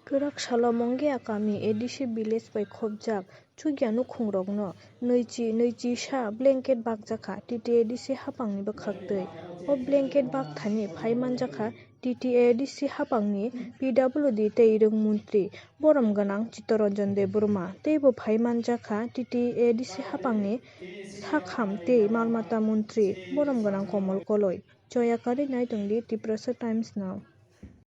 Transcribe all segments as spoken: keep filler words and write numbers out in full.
Kwrak salo Mongia kami A D C village bai khopjak chukya nukhungrokno nwichi nwichi sa blanket bakjakha T T A D C haphangni bwkhaktwi. O blanket bakthani phai manjakha T T A D C haphangni P W D tei rwng montri borom gwnang Chittaranjan Debbarma teibo phai manjakha T T A D C haphangni sakham tei mal mata montri borom gwnang Komol Koloi. Choya karwi nai tongdi Tiprasa Times no.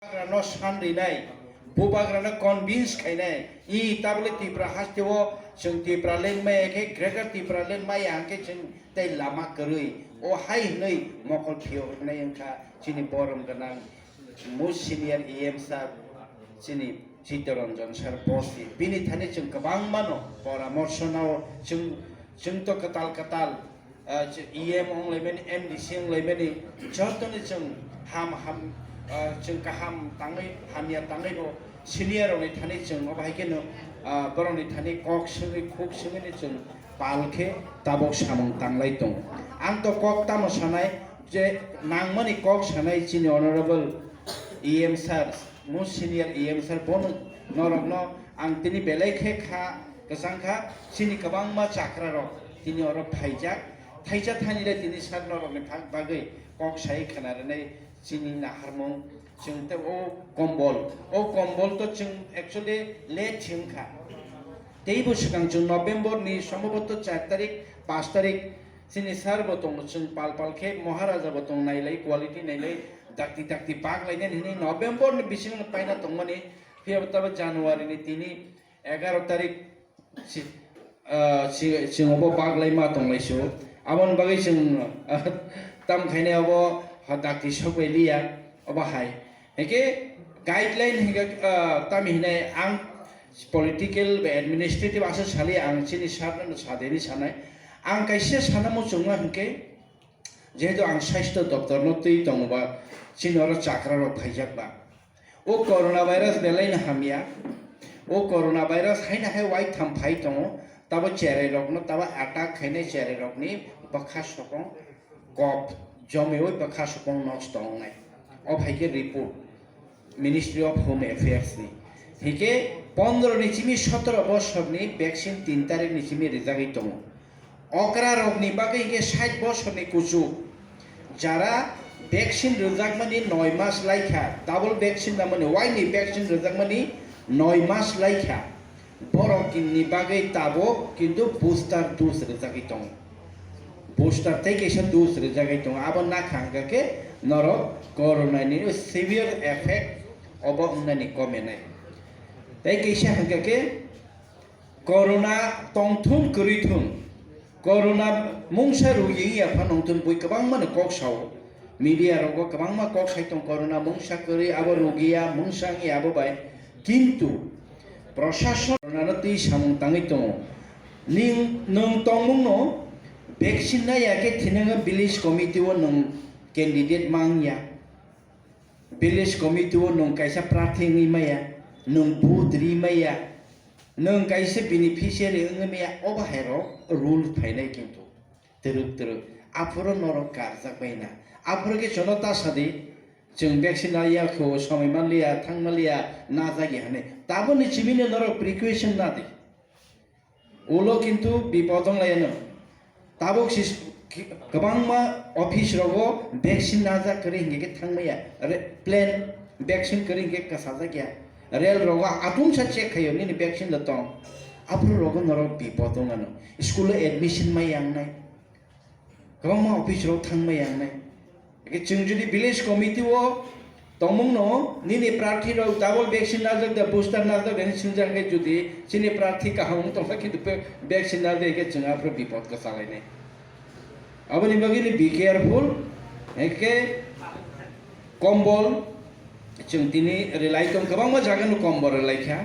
Bubagrano san rinai, bubagrano convince khainai, i tabole Tipra hasteo chwng Tipraland maya khe Greater Tipraland maya hwnkhe chwng tei lama kwrwi. O hai hwnwi mokol phiyok rwnai wngkha chini borom gwnang most senior E M sir chini Chittaranjan sir boss ni. Bini thani chwng kwbangmano poramorso nao chwng, chwng to kwtal kwtal ah, ch-, E M wnglaimani, M D C wnglaimani, jotoni chwng ham, ham, ah, chwng kaham tangwi, hamya tangwi bo senior rokni thani chwng obo hai kheno, ah, borokni thani kok swngwi, khuk swngwini chwng pal khe tabok samung tanglai tongo. Ang to kok tamo sanai je nangmani kok sanai chini honorable E M sir, most senior E M sir bono norokno ang tini belai khe kha kwchang kha, chini kwbangma chakra rok tini oro phaijak. Thaisa thani le tini sir norokni phak bagwi kok sai khna rwnai chini naharmung chwng tei o kombol. O kombol to chwng actually late se wngkha. Teibo swkang chwng November ni sombhoboto char tarik, panch tarik chini sir bo tongo, chwng pal pal khe Maharaja bo tong nailai, quality nailai, dakti dakti bak lainani hwnwi November ni bisingo paina tongmani. Phiya bo tabuk January ni tini egaro tarik si-, ah, si-, chwng obo bak lai ma tong lai su. Aboni bagwi chwng, ah, tam khainai obo ha dakti sok bai liya, obo hai. Hwnkhe guideline hwnkhe, ah, tamo hinai ang political ba administrative aswk saliya, ang chini sir no sadeni sanai. Ang kaisa sana muchungma hwnkhe, jehetu ang sasthya doptor no twi tongo ba, chini oro chakra rok phaijak ba. O corona virus belai no hamya. O corona virus haino hai waitham phai tongo. Tabo cherai rokno, tabo attack khainai cherai rokni bwkha sokong kop jomiui bwkha sokong nosto wngnai. O phaikhe report Ministry of Home Affairs ni. Hike pondro ni simi sotoro bosorni vaccine tin tarik ni simi rijagwi tongo. Okra rokni bagwi hingke sait bosorni kuchuk, jara vaccine rwjakmani noi mas laikha, double vaccine namani, waini vaccine rwjakmani noi mas laikha, borok ni bagwi tabuk kintu booster dose rwjagwi tongo. Booster tei kaisa dose rwjagwi tongo, abo nakha hwnkha khe norok corona ni severe effect obo wngnani komenai. Tei kaisa hwnkha khe, Corona tongthun kwrwi thun, corona mungsa rugi wngya pha nongthun bui kwbangmano kok sao. Media rogo kwbangma kok sai tong corona mungsa kwrwi abo rugiya mungsa wngya abo bai. Kintu prosason corona no twi samung tangwi tongo. Ning nwng tongmungno vaccine naiya khe thinango village committee o nwng candidate mangya. Village committee o nwng kaisa prarthi wngwi maya, nwng vote ri maya, nwng kaisa beneficiary wngwi maya, obo hai rok rule phainai kintu twrwk twrwk. Aphuru norok karjak bai na. Aphuru khe jono ta sadi, chwng vaccine naiya kho, somoi manliya, thang manliya, najagya hwnwi. Taboni chimino norok precaution nadi. Ulo kintu bipod wng lai no. Tabuk si ki-, kwbangma office rogo vaccine najak kwrwi hinkhe khe thangmaya. Re-, plane vaccine kwrwi hinkhe kwchajak ya. Rail rogo atungsa check khaio nini vaccine da tong. Aphuru rogo norok bipod wng ano. School o admission mai yang nai. Kwbangma office rok thang maya wngnai. Eke chwng jodi village committee o tongmung no nini prarthi rok double vaccine najak da booster najak da hinwi swngjak khe jodi chini prarthi kaham wng tongkha kintu pe-, vaccine najak khe chwng aphuru bipod kwchalainai. Aboni bagwi ni be careful, eke kombol chwng tini rwlai tong, kwbangma jaga no kombol rwlai kha.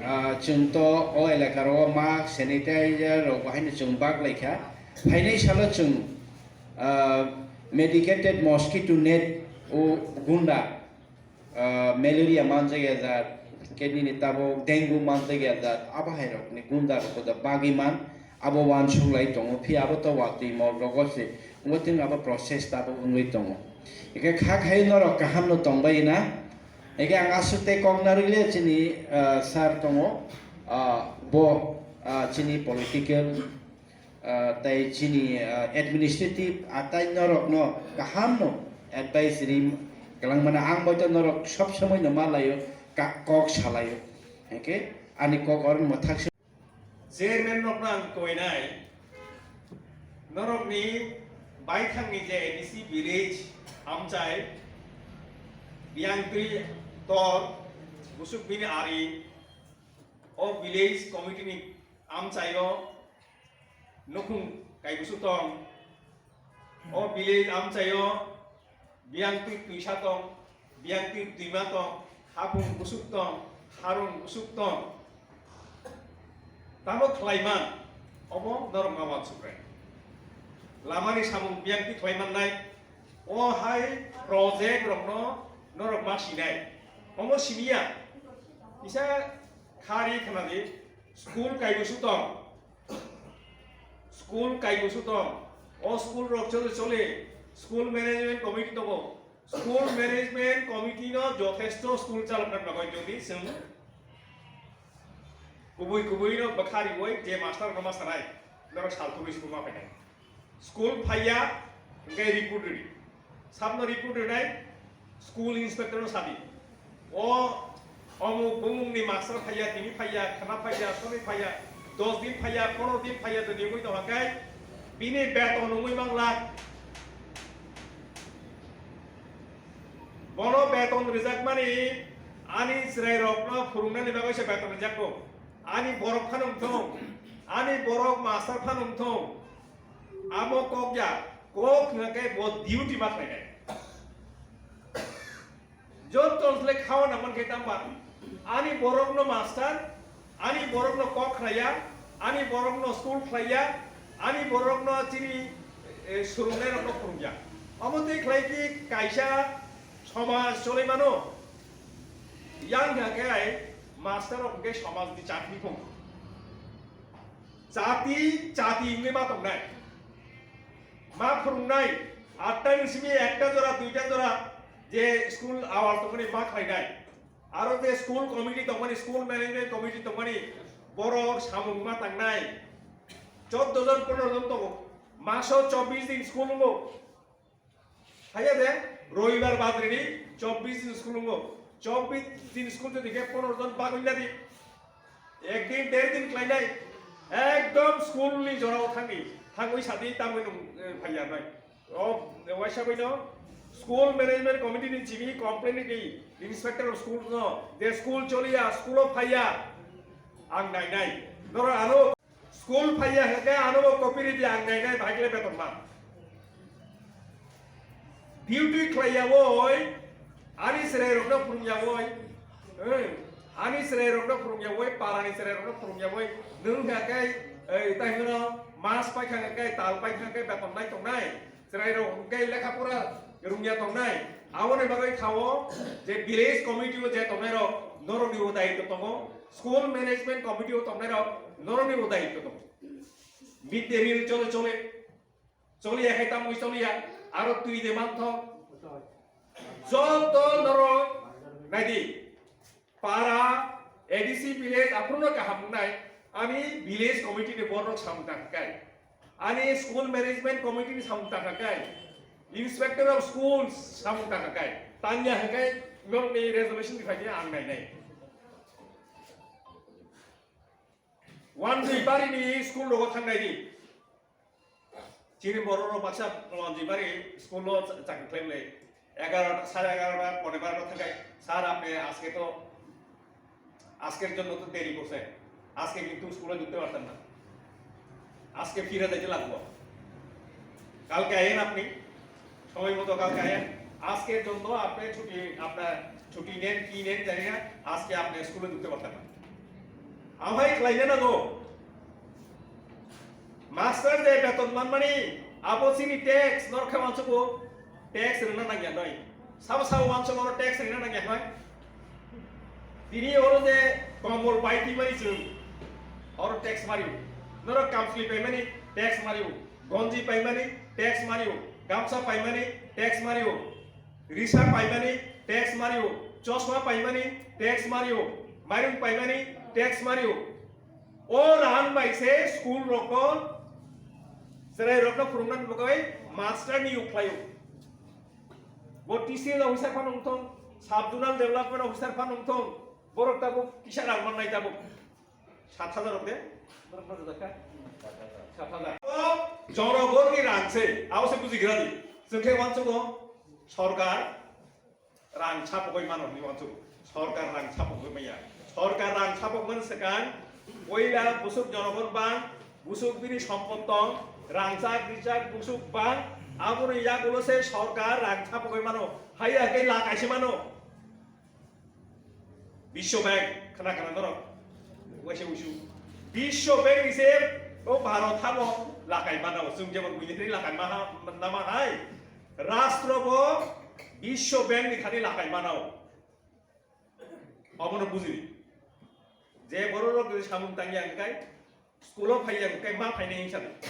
Ah, chwng to o elaka rogo mask, sanitizer rok bo haino chwng bak lai kha. Phainai salo chwng, ah, medicated mosquito net o gunda, ah, malaria manjak ya jat, khe nini tabuk dengue manjak ya jat, abo hai rok ni gunda rok da bagwi man, abo uansuk lai tongo, phiya abo to watwi mol rogo se, wngwi tini abo process tabuk wngwi tongo. Hingkhe kha khai norok kaham no tongbai na, Ege ang aswk tei kok narwk le chini, ah, sir tongo, ah, bo, ah, chini political, ah, tei chini, ah, administrative atai norokno kahamno advice ri kwlangmano ang boito norok sob somoi no malaio, ka-, kok salaio. Hingke ani kok oro mwthak se. Chairman rokno ang koinai, norokni baithangni je A D C village amchai, biyangtwi tor, busuk bini ari, o village committee ni amchaio nukhung kaibusuk tong, o village amchaio biyangtwi twisa tong, biyangtwi twima tong, hapung busuk tong, harung busuk tong. Tamo khlaiman, obo norok ma wansuknai. Lamani samung biyangtwi khlaimannai, o hai project rokno norok ma sinai. Omo siniya, kisa khari khnadi, school kaibusuk tong, school kaibusuk tong, o school rok choli choli, school management committee tongo, school management committee no jothesto school chalokna bagwi jodi chwng kubui kubui no bwkha riwi je master no ma sanai, norok sal kubui school ma phainai. School phaiya, hingke report rwdi. Sabno report rwnai, school inspector no sadi. O omuk bumung ni master phaiya, tini phaiya, khana phaiya, soni phaiya, dos din phaiya, pondro din phaiya, to nimui to hakai, bini beton wngwi mang lakh. Bono beton rwjakmani ani chwrairokno phwrwngnani bagwi se beton rwjakgo. Ani borok phano wngthong, ani borok master phano wngthong. Amo kok ya, kok hwnka khe bo duty ma khlainai. Joto le khawa nangman khe tamba, ani borokno master, ani borokno kok khlaiya, ani borokno school khlaiya, ani borokno chini, eh, swrwngnairokno phwrwngya. Omo tei khlai khe kaisa somaj choli mano. Yang hwnka khe ai master rok hwnkhe somaj ni chakri phung. Jati, jati wngwi ma tongnai. Ma phwrwngnai, atta ni simi ekta jora, duita jora je school awal tongmani ma khlainai. Aro je school committee tongmani, school management committee tongmani, borok samung ma tangnai. Choddo jon, pondro jon tongo. Maso chobbish din school wngo. Haiya de, robibar bad rini chobbish din school wngo. Chobbish din school jodi khe pondro jon bagwi nadi. Ek din, der din khlainai. Ekdom school ni jorao thangdi. Thangwi sadi, tamwi nung, eh, phaiya nai. O, waisa baino school management committee ni chini complain ni di, inspector of school no, je school choliya, school o phaiya. Ang nainai. Noro ano school phaiya hwnkhe ano bo copy ridi ang nainai, bahai khe beton ma. Duty khlaiya woi, ani chwrai rokno phwrwngya woi, eh, ani chwrai rokno phwrwngya woi, para ni chwrai rokno phwrwngya woi, nwng hwnkhe, eh, tai hwno mas paikha hwnkhe, tal paikha hwnkhe beton nai tongnai. Chwrairok hwnkhe lekha pora rwngya tongnai. Aboni bagwi thawo je village committee o je tongnairok norokni bo daitw tongo, school management committee o tongnairok norokni bo daitw tongo. Mid day meal chole chole, choliya khai tamwi choliya, aro twi de manthok. Joto norok naidi. Para, A D C village, aphuru no kaham wngnai, ani village committee ni board rok samung tangkha kai, ani school management committee ni samung tangkha kai, inspector of schools samung tangkha kai, tangya hwnkhe norokni resolution ni phaidi ang nainai. One Duibari ni school rogo thangnai di. Chini borok rok baksa One Duibari school o cha-, chakri khlai bwlai. Egarota, sare egarota, pone barota thangai. Sir, apni ajke to, ajker jonno to deri korse. Ajke kintu school o dhukte partam na. Ajke fire jaite lagbo. Kalke ayen apni. সময় মতো কালকে আয়েন। আজকের জন্য আপনি ছুটি, আপনার ছুটি নেন কি নেন জানি না, আজকে আপনি স্কুলে ঢুকতে পারতেন না। Amhai khlaina nango. Master je beton manmani, abo chini tax, norok khe uansukgo, tax rwna nangya noi. Sabo sabo uansukgo oro tax rwna nangya noi. Tini oro je kombol pai twi mani chwng, oro tax mario. Norok kamchwlwi paimani tax mario. Gonji paimani tax mario, gamsa paimani tax mario, risa paimani tax mario, Chosma paimani tax mario, mairung paimani tax mario. O rahan bai se school rokno, chwrai rokno phwrwngna bagwi master ni yuk khlaio. Bo T C L officer phano wngthong, sub zonal development officer phano wngthong, borok tabuk kisa rang mannai tabuk. Sat hajar rok de? Borok no jajak kha? Sat hajar. O jonogonni rang se, abo se buji gra di. Chwng khe uansukgo sorkar rang sapogwi mano hinwi uansukgo. Sorkar rang sapogwi manya. Sorkar rang sapogmani swkang, puila busuk jonogon bang, busuk bini sompot tong, rangchak rijak busuk bang, aboni yagulo se sorkar rang sapogwi mano. Haiya khe la kaisa mano. Biswa Bank, khna khna norok, waisa usu. Biswa Bank ni se o Bharat hamo lakai mana o, chwng jemon buini thani lakai maha, nama hai. Rastro bo Biswa Bank ni thani lakai mana o. Obono bujidi. Je borok rok jodi samung tangya hwnkhe, school o phaiya hwnkhe ma phainai hinsa di.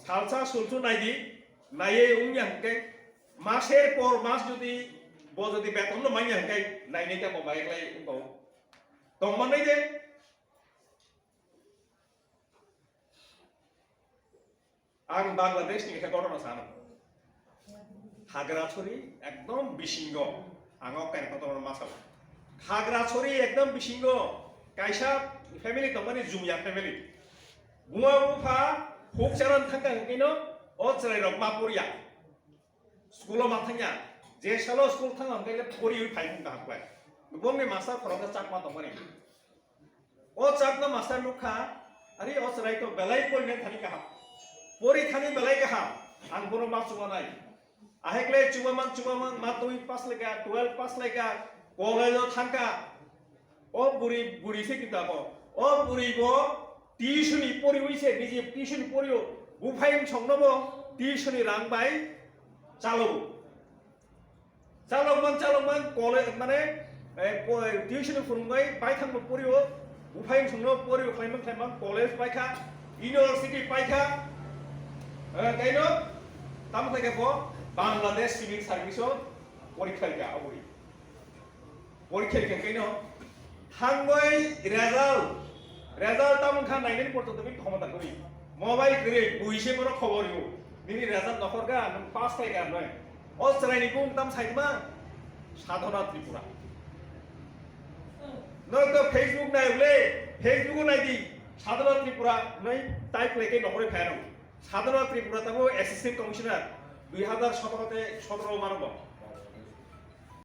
Salsa sulsu nai di, naiye wngya hwnkhe, maser por mas jodi bo jodi beton no manya hwnkhe, nainai ta bo bai klai wngkha o. Tong manai de. Ang Bangladesh ni khe ghotona sana. Khagrachari ekdom bisingo, ang o kairokno tongmani ma sao. Khagrachari ekdom bisingo kaisa family tongmani, Jumia family. Buma bupha huk charan thangkha hwnkhe no o chwrai rok ma poriya. School o ma thangya, je salo school thangkha hwnkhe le poriwi phai wngkha hapklai. Bongni master khoroksa Chakma tongmani. O Chakma master nukha, ari o chwrai to belai porina thani kaham. Pori thani belai kaham. Ang bono ma chuma nai. Ahekle chuma man, chuma man, madhyamik pass laikha, twelve pass laikha, college o thangkha. O buri, buri se kintu abo. O buri bo tuition ni poriwi se, niji tuition ni porio. Buphai wngsong no bo tuition ni rang bai chalo. Chalokman, chalokman, college, mane, eh, ko-, tuition ni phwrwngwi baithang bo porio, buphai wngsong no porio, khlaimang, khlaimang, college paikha, university paikha, eh, kaino, tamo khlaikha bo, Bangladesh Civil Service o porikha rikha, aboni. Porikha rikha kaino, Thangwi result, result tamo wngkha nainani porjonto bini khomota kwrwi. Mobile kwrwi, buise bono khobor rw. Nini result nokhorkha, nwng pass khaikha hinwi. O chwraini bumung tamo saima? Sadhana Tripura. Nwng to Facebook nai ble, Facebook o nai di, Sadhana Tripura hinwi type khlai khe nokhorwi phai rw. Sadhana Tripura tamo Assistant Commissioner, dui hazar sotoro te sotoro mano bo.